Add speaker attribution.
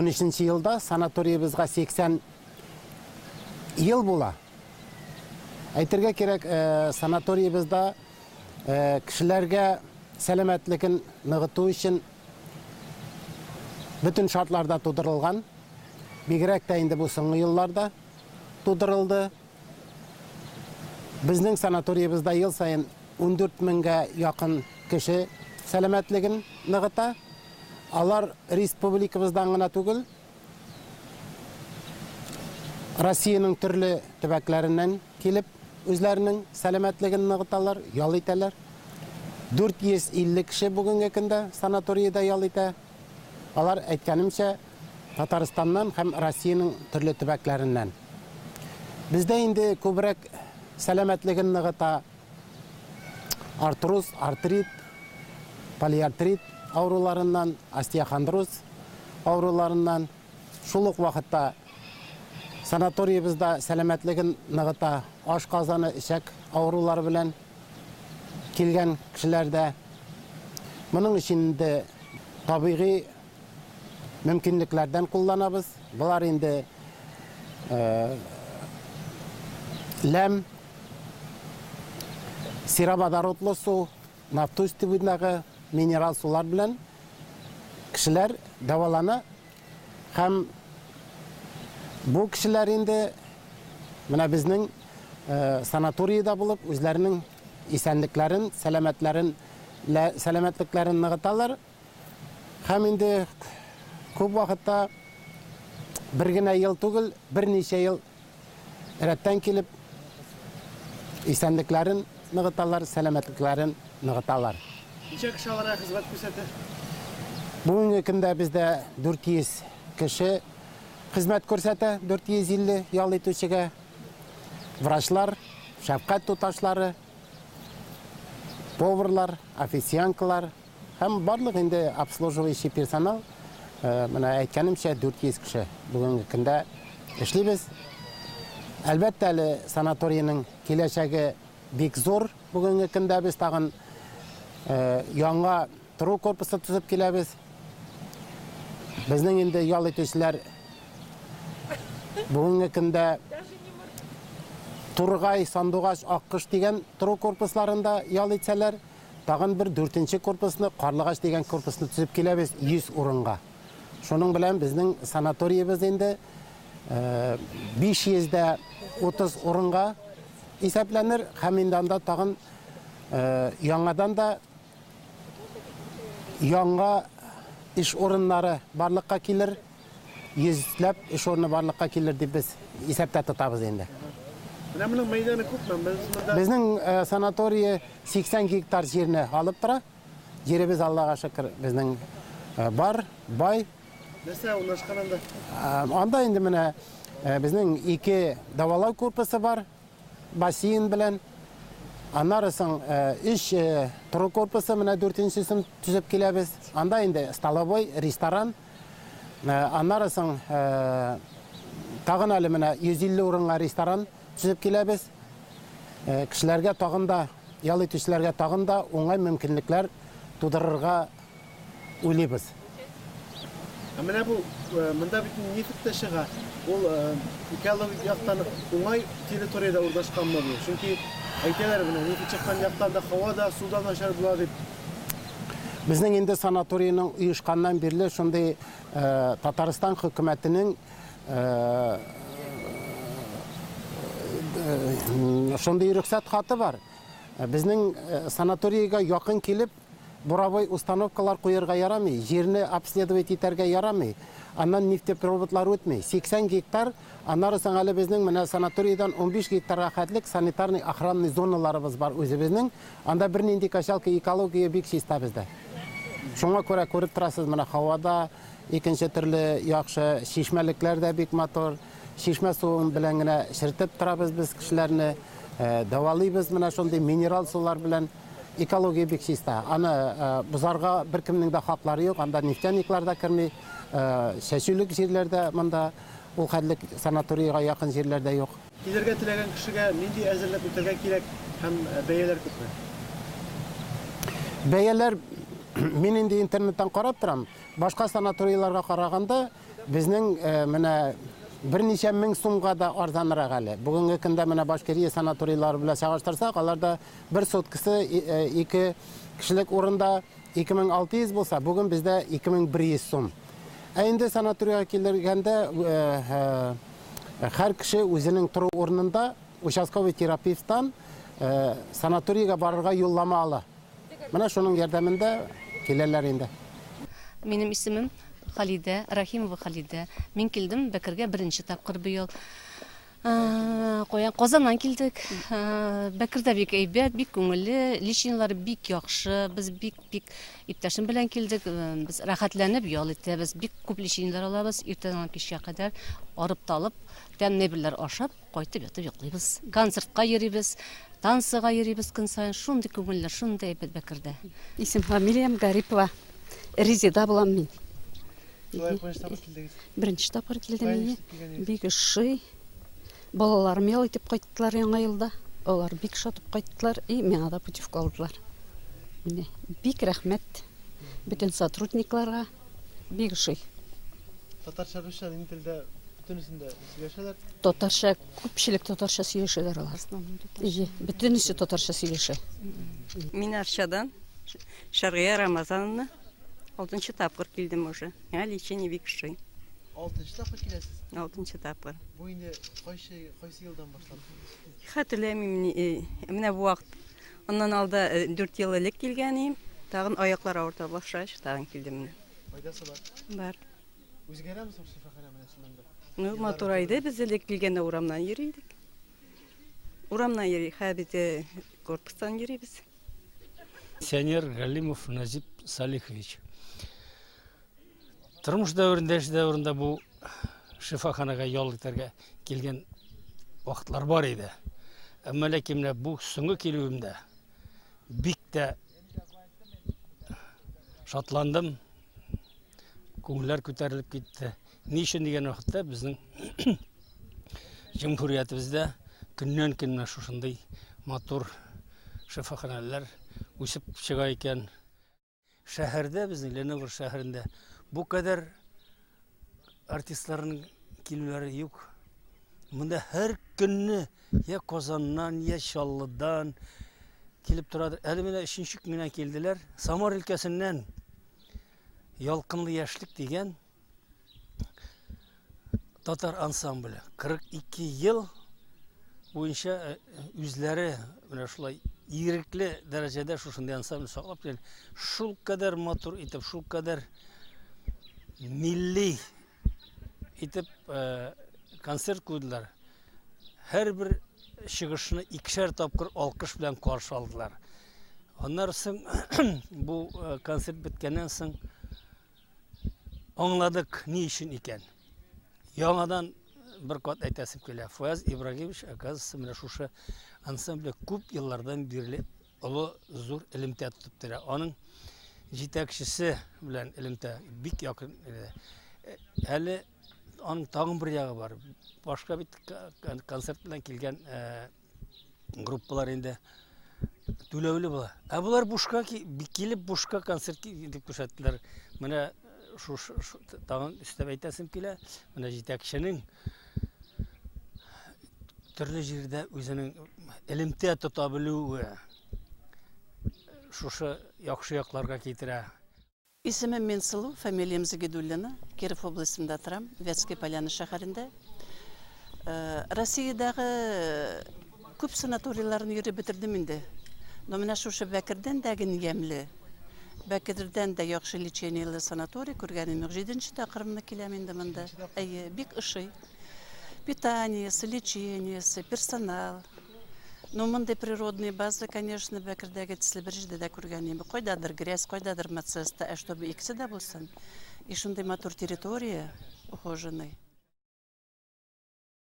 Speaker 1: 13 елда санаториебызга 80 ел була. Әйтергә кирәк, санаториебызда кешеләргә сәламәтлеген ныгыту өчен бөтен шартлар да тудырылган. Бигрәк тә инде бу соңгы елларда тудырылды. Безнең санаториебызда ел саен 14 меңгә якын кеше сәламәтлеген ныгыта. Алар республикабыздан гына түгел, Россиянең төрле төбәкләреннән килеп, үзләренең сәламәтлеген ныгыталар, ял итәләр. 450 кеше бүгенге көндә санаториядә ял итә. Алар, әйткәнемчә, Татарстаннан һәм Россиянең төрле төбәкләреннән. Бездә инде күбрәк сәламәтлеген ныгыта артроз, артрит, полиартрит авыруларыннан, остеохондроз авыруларыннан. Шул ук вакытта санаториебызда сәламәтлеген ныгыта ашказаны, эчәк авырулары белән килгән кешеләр дә. Моның өчен инде табигый мөмкинлекләрдән кулланабыз. Болар инде ләм, сероводородлы су, нафтуз тибындагы минерал сулар белән кешеләр дәвалана һәм бу кешеләр инде менә безнең санаториядә булып үзләренең исәнлекләрен, сәламәтләрен, сәламәтлекләрен ныгыталар. Һәм инде күп вакытта бер генә ел түгел, берничә ел рәттән килеп исәнлекләрен ныгыталар, сәламәтлекләрен ныгыталар.
Speaker 2: Ничә кеше аларга хезмәт күрсәтә?
Speaker 1: Бүгенге көндә бездә 400 кеше хезмәт күрсәтә, 450 ял итүчегә. Врачлар, шәфкать туташлары, поварлар, официанткалар, Һәм барлык инде обслуживающий персонал, менә әйткәнемчә, 400 кеше бүгенге көндә эшлибез. Әлбәттә, әле санаторийның киләчәге бик зур. Бүгенге көндә без тагын яңа тору корпусы төзеп киләбез. Безнең инде ял итүчеләр бүгенге көндә Тургай, Сандугач, Аккош дигән тору корпусларында ял итсәләр, Тагын бер дүртенче корпусны, Карлыгач дигән корпусны төзеп киләбез 100 урынга. Шуның белән безнең санаториебез инде 530 урынга исәпләнер һәм инде анда тагын яңадан да яңа эш урыннары барлыкка килер. Йөзләп эш урыны барлыкка килер дип без исәптә тотабыз инде.
Speaker 2: Менә моның мәйданы күпме? Без
Speaker 1: монда Безнең санаторие 80 гектар җирне алып тора. Җиребез, Аллага шөкер, безнең бар, бай.
Speaker 2: Нәрсә урнашкан анда?
Speaker 1: Анда инде менә безнең ике дәвалау корпусы бар. Бассейн белән. Аннары соң өч тору корпусы, менә дүртенчесен төзеп киләбез. Анда инде столовой, ресторан. Аннары соң тагын әле менә 150 урынга ресторан төзеп киләбез. Кешеләргә тагын да, ял итүчеләргә тагын да уңай мөмкинлекләр тудырырга уйлыйбыз.
Speaker 2: Ә менә бу монда бит нефть тә чыга. Ул экологик яктан уңай территориядә урнашканмы бу? Чөнки әйтәләр менә нефть чыккан яктан да һава да, су да начар була дип.
Speaker 1: Безнең инде санаторийның оешканнан бирле шундый Татарстан хөкүмәтенең шундый рөхсәт хаты бар. Безнең санаторийга якын килеп буровой установкалар куярга ярамый, җирне обследовать итәргә ярамый. Аннан нефтепроводлар үтми. 80 гектар, аннары соң әле безнең менә санаторийдан 15 гектарга хәтлек санитарный охранный зоналарыбыз бар үзебезнең. Анда бернинди качалка, экология бик чиста бездә. Шуңа күрә күреп торасыз, менә һавада икенче төрле яхшы, чишмәлекләр дә бик матур. Чишмә суын белән генә чертеп торабыз без кешеләрне, дәвалыйбыз менә шундый минерал сулар белән. Экология бик чиста. Аны бозарга беркемнең дә хаклары юк. Анда нефтяниклар да керми, чәчүлек җирләр дә монда ул хәтлек санаторийга якын җирләр дә юк.
Speaker 2: Килергә теләгән кешегә нинди әзерлек үтәргә кирәк һәм бәяләр күпме?
Speaker 1: Бәяләр, мин инде интернеттан карап торам, башка санаторийларга караганда Безнең менә берничә мең сумга да арзанрак әле. Бүгенге көндә менә Башкирия санаторийлары белән чагыштырсак, аларда бер соткасы ике кешелек урында 2600 булса, бүген бездә 2100 сум. Ә инде санаторийга килгәндә, һәр кеше үзенең тору урынында участковый терапевттан санаторийга барырга юллама ала. Менә шуның ярдәмендә киләләр инде.
Speaker 3: Минем исемем Халидә, Рахимова Халидә. Мин килдем Бәкергә беренче тапкыр быел. Каян? Казаннан килдек. Бәкердә бик әйбәт, бик күңелле, лечениеләре бик яхшы. Без бик-бик иптәшем белән килдек. Без рәхәтләнеп ял итәбез. Бик күп лечениеләр алабыз. Иртәдән кичкә кадәр арып-талып, тәмле әйберләр ашап, кайтып ятып йоклыйбыз. Концертка йөрибез, танцыга йөрибез көн саен. Шундый күңелле, шундый әйбәт Бәкердә.
Speaker 4: Исем, фамилиям Гарипова. Резеда булам мин.
Speaker 2: Шулай беренче тапкыр килдегез?
Speaker 4: Беренче тапкыр килдем инде. Бик ошый. Балаларым ял итеп кайттылар яңа елда. Алар бик шатып кайттылар и миңа да путевка алдылар. Менә бик рәхмәт бөтен сотрудникларга. Бик ошый.
Speaker 2: Татарча, русча нинди телдә бөтенесендә сөйләшәләр?
Speaker 4: Татарча, күпчелек татарча сөйләшәләр алар. Ие, бөтенесе татарча сөйләшә.
Speaker 5: Мин Арчадан, Шәргыя Рамазановна. Алтынчы тапкыр килдем уже. Миңа лечение бик ошый.
Speaker 2: Алтынчы тапкыр киләсез?
Speaker 5: Алтынчы тапкыр.
Speaker 2: Бу инде кайсы кайсы елдан башлап?
Speaker 5: Хәтерләмим, менә бу вакыт. Аннан алда 4 ел элек килгән идем. Тагын аяклар авырта башлагач, тагын килдем менә.
Speaker 2: Файдасы бар?
Speaker 5: Бар.
Speaker 2: Үзгәрәме соң шифаханә менә чыннан да?
Speaker 5: Ну, матурайды. Без элек килгәндә урамнан йөри идек. Урамнан йөри, хәзер бит корпустан йөрибез.
Speaker 6: Пенсионер Галимов Назип Салихович. Тормыш дәверендә, эш дәверендә бу шифаханага ял итәргә килгән вакытлар бар иде. Әмма ләкин менә бу соңгы килүемдә бик тә шатландым. Күңелләр күтәрелеп китте. Ни өчен дигән вакытта безнең җөмһүриятебездә көннән-көн менә шушындый матур шифаханәләр үсеп чыга икән. Шәһәрдә безнең Леногорск шәһәрендә бу кадәр артистларның килүләре юк. Монда һәр көнне я Казаннан, я Чаллыдан килеп торадыр. Әле менә өченче көненә килделәр. Самар өлкәсеннән Ялкынлы яшьлек дигән татар ансамбле 42 ел буенча үзләре менә шулай ирекле дәрәҗәдә шушындый ансамбль саклап килә. Шул кадәр матур итеп, шул кадәр милли итеп концерт куйдылар. Һәрбер чыгышны икешәр тапкыр алкыш белән каршы алдылар. Аннары соң бу концерт беткәннән соң аңладык ни өчен икән. Яңадан бер кат әйтәсем килә. Фаяз Ибрагимович, оказывается, менә шушы ансамбле күп еллардан бирле олы зур элемтә тотып тора. Аның җитәкчесе белән элемтә бик якын. Әле аның тагын бер ягы бар. Башка бит концерт белән килгән группалар инде түләүле була. Ә болар бушка килеп бушка концерт дип күрсәттеләр. Менә шушы тагын өстәп әйтәсем килә. Менә җитәкченең төрле җирдә үзенең элемтә тота белүе шушы яхшы якларга китерә.
Speaker 7: Исемем Минсылу, фамилиям Загидуллина, Киров областында торам, Вятские Поляны шәһәрендә. Россиядәге күп санаторийларны йөреп бетердем инде. Но менә шушы Бәкердән дә гел ямьле, Бәкердән дә яхшы лечениеле санаторий күргәнем юк. Җиденче тапкырымны киләм инде монда. Әйе, бик ошый. Питаниесе, лечениесе, персонал. Ну, мондый природный база, конечно, Бәкердәге төсле бер җирдә дә күргәнем юк. Кайдадыр грязь, кайдадыр мацеста, ә чтобы икесе дә булсын. И шундый матур территория, ухоженный.